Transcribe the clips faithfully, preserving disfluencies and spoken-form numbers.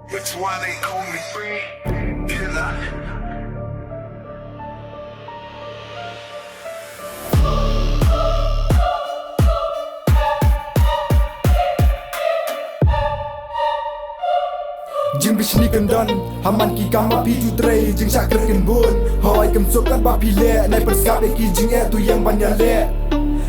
That's why they call me free killer. Jingbishni kyndon ha man ki kam ba phi ju trei, jingshah kren kin bun. Hoi kam suk kat ba phi leh, nai pyrshah ïa ki jingeh tu ïeng ban ïaleh.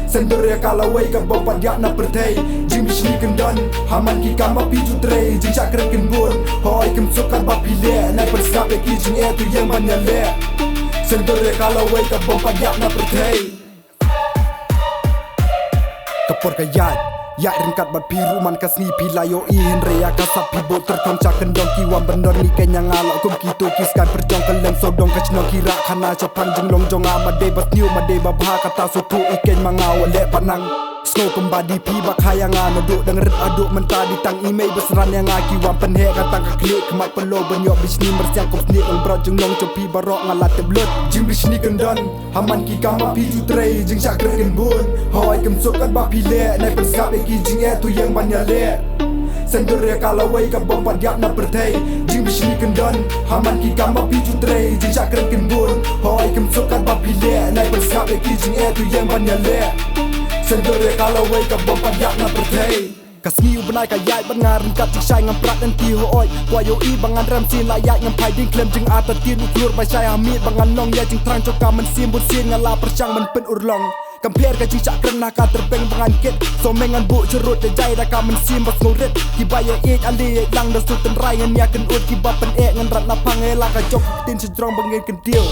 Sendor ïa ka lawei ka bym pat ïap na pyrthei. Jingbishni kyndon ha man ki kam ba phi ju trei, jingshah kren kin bun. Hoi kam suk kat ba phi leh, nai pyrshah ïa ki jingeh tu ïeng ban ïaleh. Sendor ïa ka lawei ka bym pat ïap na pyrthei. Ka por ka ïaid, ïaid ryngkat bad phi ruh man ka sngi phi la ïohi, hynrei ïa ka sap phi bud tyrthong sha kyndong. Ki wan ban don ngi keiñ ïa nga lah kum kito ki skai pyrshong, kylleng sawdong ka shnong ki rah khana shaphang jinglong jong nga. Ma dei ba sniew ma dei ba bha kata shu thuh i keiñ ma nga wat leh pat nang. Sngew kumba dei phi ba kha ïa nga naduh dang rit haduh mynta, dei tang i mei ba synran ïa nga. Ki wan pynheh ka tang ka khlieh khmat pynlong ban ïoh bishni myrsiang kum snieh, long brot jinglong jong phi baroh nga la tip lut. Jingbishni kyndon ha man ki kam ba phi ju trei, jingshah kren kin bun. Hoi kam suk kat ba phi leh, nai pyrshah ïa ki jingeh tu ïeng ban ïaleh. Sendor ïa ka lawei ka bym pat ïap na pyrthei. Jingbishni kyndon ha man ki kam ba phi ju trei, jingshah kren kin bun. Hoi kam suk kat ba phi leh, nai pyrshah ïa ki jingeh tu ïeng ban ïaleh. Sendor ïa ka lawei ka bym pat ïap na pyrthei. Ka sngi u bnai ka ïaid bad nga ryngkat jingshai ngam prad ngan ti hooid. Kwah ïohi ba ngan rem sien la ïaid ngam phai dieng khlem jingartatien, u khlur ba shai ha miet ba ngan long ïa jingthrang jong ka mynsiem, bun sien nga la pyrshang ban pynurlong. Kam pher ka jingshah kren na ka tyrpeng ba ngan kit. Sawmeng ngan buh sharud jai jai da ka mynsiem ba sngewrit. Kiba ïa ïeit ale ïeit lang da shu tynrai, ngan ïa kynud kiba pyneh, ngan rat na phang ïa la ka jong ka ktien shajrong ba ngin kyntiew.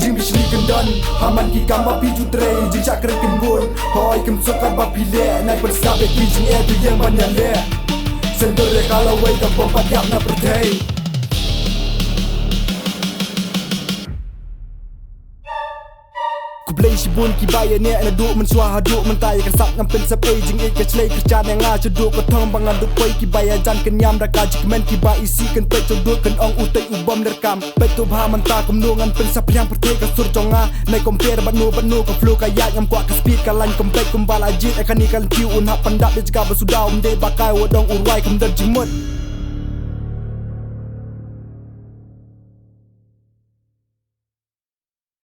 Jingbishni kyndon ha man ki kam ba phi ju trei, jingshah kren kin bun. Hoi kam suk kat ba phi leh, nai pyrshah ïa ki jingeh tu ïeng ban ïaleh. Sendor ïa ka lawei ka bym pat ïap na pyrthei. Khublei shibun kiba ïa neh naduh mynshuwa haduh mynta, ïa ka sap ngam pynsep ei, jingïeit ka shlei kyrchan ïa nga shaduh ka thong ba ngan duh poi. Kiba ïa jan kin ñiam da ka jingkmen, kiba isih kin peit shaduh kan ong utei u bym lyrkam. Peit to bha mynta kumno ngan pynsaphriang pyrthei ka sur jong nga. Nai compare bad no bad no, ka flow ka ïaid ngam kwah ka speed ka lain, khlem peit kumba la jied ïa kane ka lynti, un hap pyndap ïa jaka ba suda, ym dei ba kai wat dong u rwai khlem don jingmut.